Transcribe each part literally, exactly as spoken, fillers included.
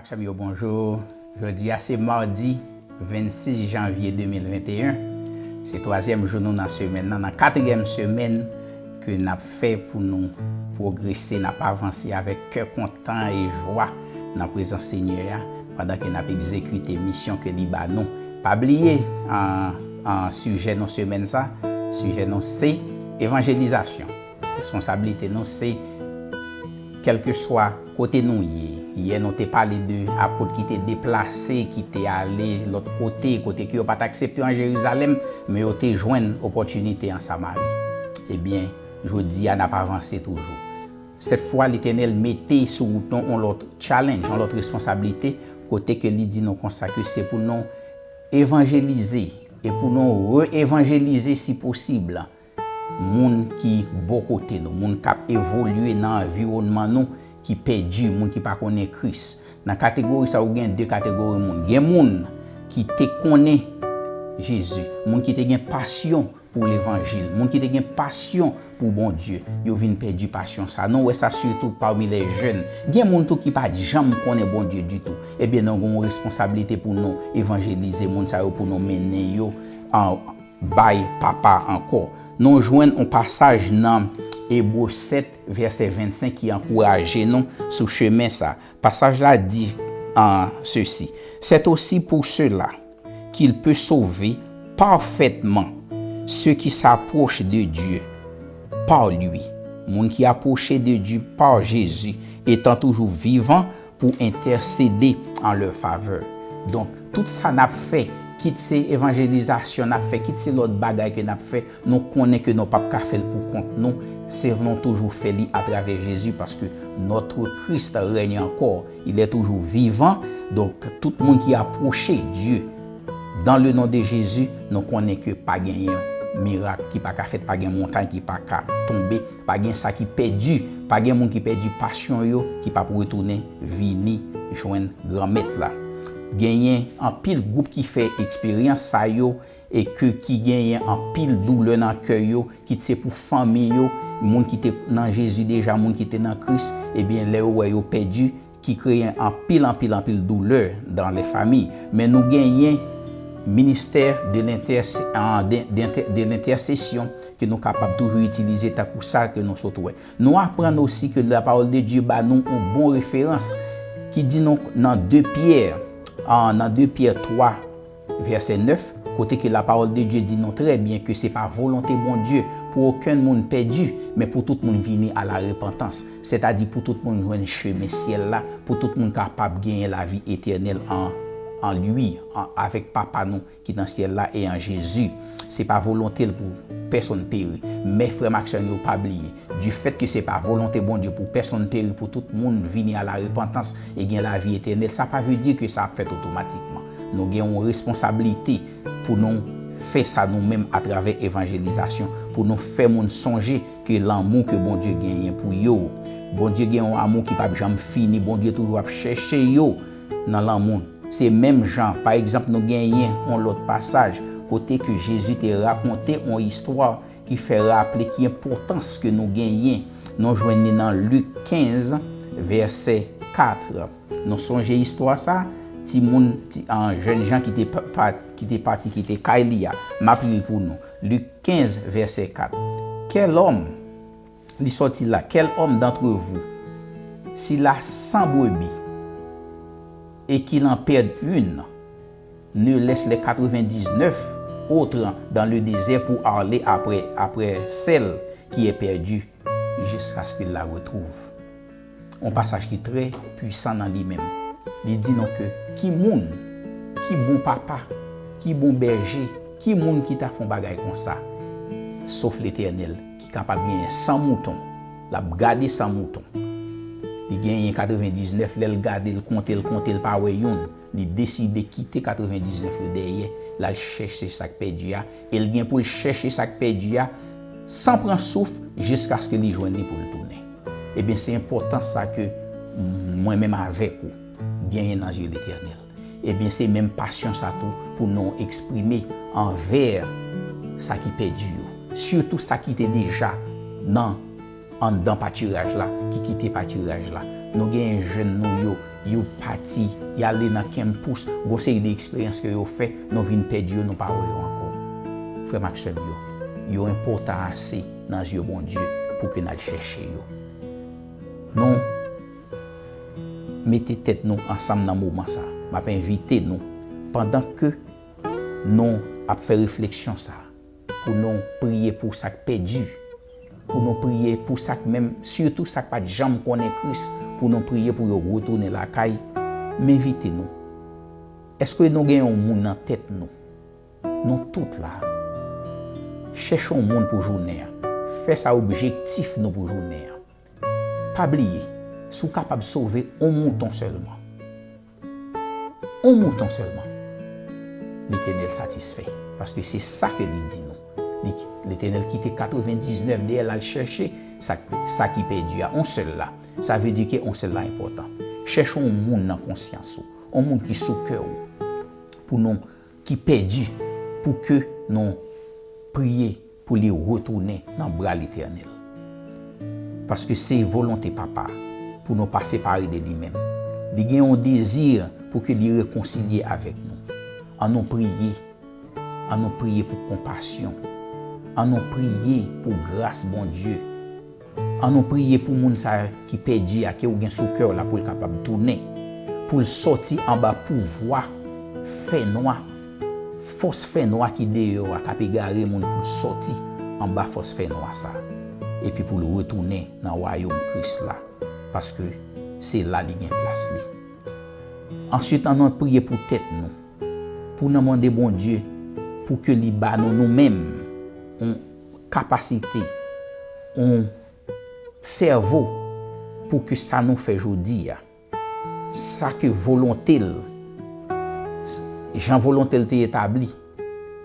Sè m yo, bonjou. Jodi a se madi vennsis janvye de mil venteyen. Se twazyèm jou nou nan semèn nan, nan katriyèm semèn ke n ap fè pou nou pwogrese, n ap avanse avèk kè kontan e jwa nan prezans Senyè a, pandan ke n ap egzekite misyon ke li ba nou. Pa bliye, an, an, sijè nou semèn sa, sijè nou se evanjelizasyon. Responsablite nou se, kèlkeswa kote nou ye. Yè nou te pale de apot ki te deplase, ki te ale lòt kote, kote ke yo pa t aksepte an Jerizalèm, men yo te jwenn opòtinite an Samari. Ebyen, jodi a n ap avanse toujou. Sèt fwa, Letènèl mete sou wout nou yon lòt challenge, yon lòt responsablite, kote ke li di nou konsa ke se pou nou evanjelize e pou nou re-evanjelize si posib moun ki bò kote nou, moun k ap evolye nan anviwònman nou ki pèdi, moun ki pa konnen Kris. Nan kategori sa yo, gen de kategori moun. Gen moun ki te konnen Jezi, moun ki te gen pasyon pou levanjil, moun ki te gen pasyon pou Bondye, yo vin pèdi pasyon sa. Nou wè sa sitou pami lè jèn. Gen moun tou ki pa t janm konnen Bondye ditou. Ebyen, nou gen yon responsablite pou nou evanjelize moun sa yo, pou nou mennen yo an, bay Papa ankò. Nou jwenn yon pasaj nan Ebre sèt, vèsè vennsenk ki ankouraje nou sou chemen sa. Pasaj la di, an, sesi, C'est aussi pour cela qu'il peut sauver parfaitement ceux qui s'approchent de Dieu par lui. Moun ki apwoche de Dye pa Jezi, etan toujou vivan, pou entèsede an lè favè. Donk, tout sa n ap fè, kit se evanjelizasyon n ap fè, kit se lòt bagay ke n ap fè, nou konnen ke nou p ap ka fè l pou kont nou, se nou toujou fè li atravè Jezi, paske notre Christ règne encore, il est toujours vivant. Donk, tout moun ki apwoche Dye, dans le nom de Jésus, nou konnen ke pa genyen mirak ki pa ka fèt, pa gen montay ki pa ka tonbe, pa gen sa ki pèdi, pa gen moun ki pèdi pasyon yo, ki p ap retounen vini jwenn Granmèt la. Genyen anpil gwoup ki fè eksperyans sa yo e ke ki genyen anpil doulè nan kè yo, kit se pou fanmi yo, moun ki te nan Jezi deja, moun ki te nan Kris, ebyen, lè yo wè yo pèdi, ki kreye anpil, anpil, anpil doulè dans les familles. Men nou genyen ministè de lentèse-, an, de, de, de lentèsesyon ke nou kapab toujou itilize tankou sa ke nou sot wè. Nou aprann osi ke la parole de Dieu ba nou yon bon referans ki di nou nan de Pyè, an, nan de Pyè twa, vèsè nèf, kote ke la parole de Dieu di nou trè byen ke se pa volonte Bondye pou okenn moun pèdi, men pou tout moun vini a la repantans, sètadi pou tout moun jwenn chemen syèl la, pou tout moun kapab genyen lavi etènèl an, an li, an, avèk Papa nou ki nan syèl la e an Jezi. Se pa volonte l pou pèsonn peri. Men frè m ak sè m yo, pa bliye, difèt ke se pa volonte Bondye pou pèsonn peri, pou tout moun vini a la repantans e gen lavi etènèl, sa pa vle di ke sa ap fèt otomatikman. Nou gen yon responsablite pou nou fè sa nou menm atravè evanjelizasyon, pou nou fè moun sonje ke lanmou ke Bondye genyen pou yo. Bondye gen yon amou ki p ap janm fini, Bondye toujou ap chèche yo nan lanmou. Se menm jan, pa egzanp, nou genyen yon lòt pasaj kote ke Jezi te rakonte yon istwa ki fè raple ki enpòtans ke nou genyen. Nou jwenn li nan Lik kenz, vèsè kat. Nou sonje istwa sa, timoun, ti, an, jèn jan ki te pa, pa, ki te pati kite kay li a. M ap li l pou nou. Lik kenz, vèsè kat. Quel homme, li sòti la, quel homme d'entre vous, s'il a cent brebis et qu'il en perd une, ne laisse les quatre-vingt-dix-neuf autres dans le désert pour aller après, après celle qui est perdue jusqu'à ce qu'il la retrouve. Yon pasaj ki trè pwisan nan li menm. Li di nou ke ki moun, ki bon papa, ki bon bèje, ki moun ki ta fè yon bagay konsa, sof Letènèl, ki kapab genyen san mouton, l ap gade san mouton. Li genyen katrevendiznèf, lè l gade, l konte, l konte, l pa wè youn. Li deside kite katrevendiznèf yo dèyè, l al chèche sa k pèdi a, e l gen pou l chèche sa k pèdi a san pran souf jiskaske li jwenn li pou l tounen. Ebyen, se enpòtans sa ke mwen menm avèk ou genyen nan zye Letènèl. Ebyen, se menm pasyon sa tou pou nou eksprime anvè sa ki pèdi yo, sitou sa ki te deja nan anndan patiraj la, ki kite patiraj la. Nou genyen jèn nou yo, yo pati, y ale nan campus, gon seri de eksperyans ke yo fè, nou vin pèdi yo, nou pa wè yo ankò. Frè m ak sè m yo, yo enpòtan ase nan zye Bondye pou ke n al chèche yo. Nou mete tèt nou ansanm nan moman sa. M ap envite nou, pandan ke nou ap fè refleksyon sa, pou nou priye pou sa k pèdi, pou nou priye pou sa k menm, sitou sa k pa t janm konnen Kris, pou nou priye pou yo retounen lakay. M envite nou. Èske nou gen yon moun nan tèt nou? Nou tout la. Chèche yon moun pou jounen an. Fè sa objektif nou pou jounen an. Pa bliye, si w kapab sove yon mouton sèlman, yon mouton sèlman, Letènèl satisfè. Paske se sa ke li di nou. Li, Letènèl kite katrevendiznèf dèyè l al chèche sa, sa ki pèdi a, yon sèl la. Sa vle di ke yon sèl la enpòtan. Chèche yon moun nan konsyans ou, yon moun ki sou kè w, pou nou ki pèdi, pou ke nou priye pou li retounen nan bra Letènèl. Paske se volonte Papa pou nou pa separe de li menm. Li gen yon dezi pou ke li rekonsilye avèk nou. An nou priye, an nou priye pou konpasyon, an nou priye pou gras Bondye. An nou priye pou moun sa a ki pèdi a, ke ou gen sou kè w la, pou l kapab tounen, pou l sòti anba pouvwa fènwa, fòs fènwa ki deyò a, k ap egare moun, pou l sòti anba fòs fènwa sa a, epi pou l retounen nan wayòm Kris la, paske se la li gen plas li. Answit, an nou priye pou tèt nou, pou nou mande Bondye pou ke li ba nou, nou menm, yon kapasite, yon sèvo, pou ke sa nou fè jodi a, sa ke volonte l, jan volonte l te etabli,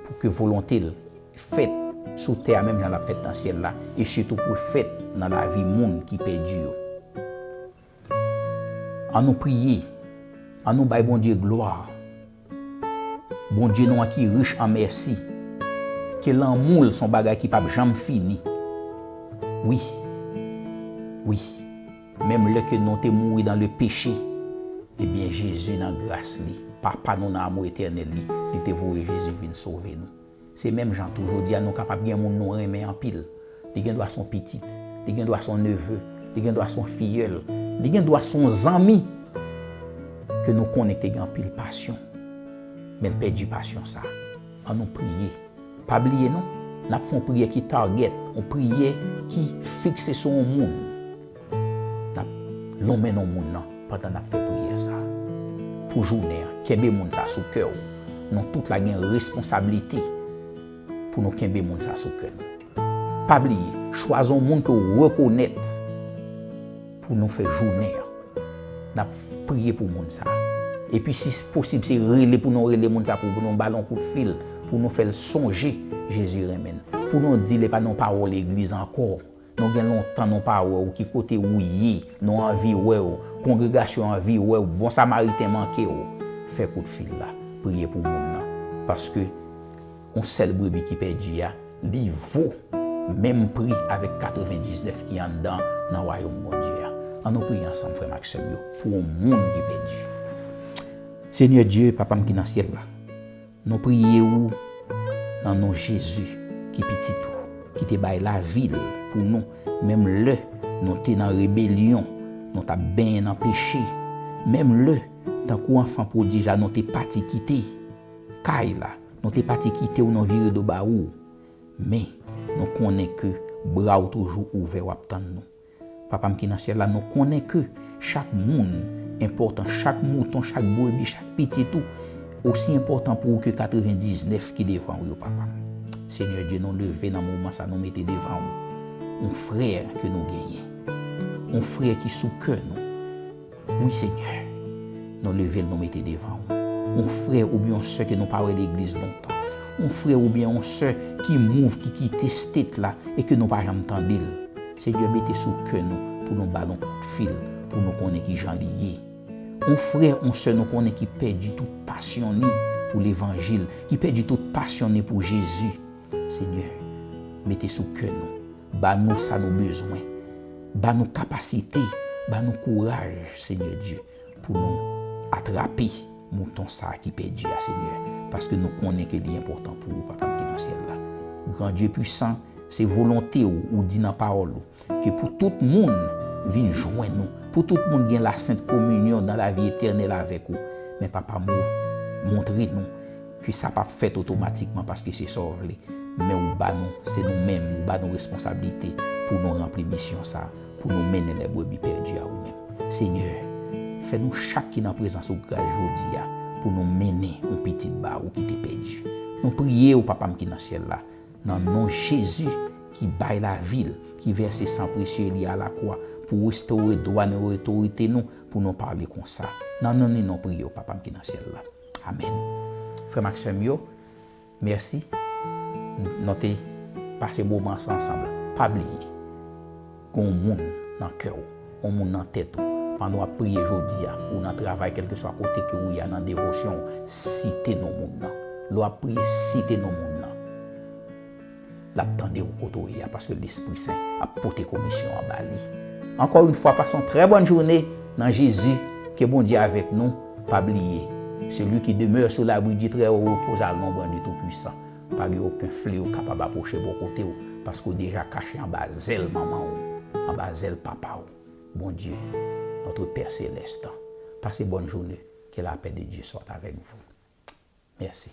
pou ke volonte l fèt sou tè a menm jan l ap fèt nan syèl la, e sitou pou l fèt nan lavi moun ki pèdi yo. An nou priye, an nou bay Bondye glwa. Bondye nou an ki rich an mèsi, ke lanmou l s on bagay ki p ap janm fini. Wi, wi, menm lè ke nou te mouri dans le péché, ebyen, Jezi nan gras li, Papa nou nan amou etènèl li, li te voye Jezi vin sove nou. Se menm jan tou, jodi a nou kapab gen moun nou renmen anpil. Li gen dwa s on pitit, li gen dwa s on neve, li gen dwa s on fiyèl, li gen dwa s on zanmi ke nou konnen k te gen anpil pasyon, men l pèdi pasyon sa. An nou priye. Pa bliye non, n ap fè on priyè ki target, on priyè ki fikse sou on moun. N ap lonmen non moun nan pandan n ap fè priyè sa a. Pou jounen an, kenbe moun sa a sou kè w. Nou tout la gen responsablite pou nou kenbe moun sa a sou kè nou. Pa bliye, chwazi yon moun ke w rekonèt pou nou fè jounen an. N ap priye pou moun sa a. Epi si posib, se rele pou nou rele moun sa a, pou nou ba l yon kout fil, pou nou fè l sonje Jezi renmen l. Pou nou di l epa nan yon pawòl legliz ankò. Nou gen lontan nou pa wè w, ki kote ou ye, nou anvi wè w, kongregasyon an anvi wè w, bon samariten manke w. Fè kout fil la, priye pou moun nan. Paske yon sèl brebi ki pèdi a, li vo menm pri avèk katrevendiznèf ki anndan nan wayòm Bondye a. An nou priye ansanm, frè m ak sè m yo, pou yon moun ki pèdi. Senyè Dye, Papa m ki nan syèl la, nou priye ou nan non Jezi ki pitit ou, ki te bay lavi l pou nou, menm lè nou te nan rebelyon, nou t ap benyen nan peche, menm lè, tankou anfan pwodij la, nou te pati kite kay la, nou te pati kite w, nou vire do ba ou. Men, nou konnen ke bra w toujou ouvè, w ap tann nou. Papa m ki nan syèl la, nou konnen ke chak moun enpòtan, chak mouton, chak brebi, chak pitit ou osi enpòtan pou ou ke katrevendiznèf ki devan ou yo, Papa m. Senyè Dye, nou leve nan moman sa, nou mete devan ou yon frè ke nou genyen, yon frè ki sou kè nou. Wi, Senyè, nou leve l, nou mete devan ou. Yon frè oubyen yon sè ke nou pa wè legliz lontan. Yon frè oubyen yon sè ki move, ki kite state la e ke nou pa janm tande l. Senyè, mete sou kè nou pou nou ba l yon kout fil, pou nou konnen ki jan li ye. Yon frè, yon sè nou konnen ki pèdi tout pasyon li pou levanjil, ki pèdi tout pasyon li pou Jezi. Senyè, mete sou kè nou. Ba nou sa nou bezwen. Ba nou kapasite, ba nou kouraj, Senyè Dye, pou nou atrape mouton sa a ki pèdi a, Senyè, paske nou konnen ke li enpòtan pou ou, Papa m ki nan syèl la. Gran Dye pwisan, se volonte w, ou di nan pawòl ou, ke pou tout moun vin jwenn ou, pou tout moun gen la sent kominyon dan lavi etènèl avèk ou. Men Papa m, ou montre nou ke sa p ap fèt otomatikman paske se sa w vle. Men ou ba nou, se nou menm, ou ba nou responsablite pou nou ranpli misyon sa a, pou nou mennen les brebis perdues a ou menm. Senyè, fè nou chak ki nan prezans ou gras jodi a, pou nou mennen yon pitit ba ou ki te pèdi. Nou priye w, Papa m ki nan syèl la, nan non Jezi ki bay lavi l, ki vèse san presye li alakwa pou restore dwa nou, otorite nou, pou nou pale konsa. Nan non li nou priye w, Papa m ki nan syèl la. Amèn. Frè m ak sè m yo, mèsi. Nou te pase moman sa ansanm. Pa bliye, gen yon moun nan kè w, yon moun nan tèt ou. Pandan w ap priye jodi a, ou nan travay, kèlkeswa kote ke ou ye a nan devosyon w, site non moun nan. Lè w ap priye, site non moun nan. L ap tande w kote w ye a, paske Lespri Sen ap pote komisyon an ba li. Encore une fois, passez une très bonne journée dans Jésus. Ke Bondye avèk nou. Pa bliye, celui qui demeure sous l'abri du Très-Haut repose à l'ombre du Tout-Puissant. Pa gen okenn fleyo kapab apwoche bò kote w, paske w deja kache anba zèl manman w, anba zèl papa w. Bondye, notre Père Céleste, passez bonne journée. Que la paix de Dieu soit avec vous. Merci.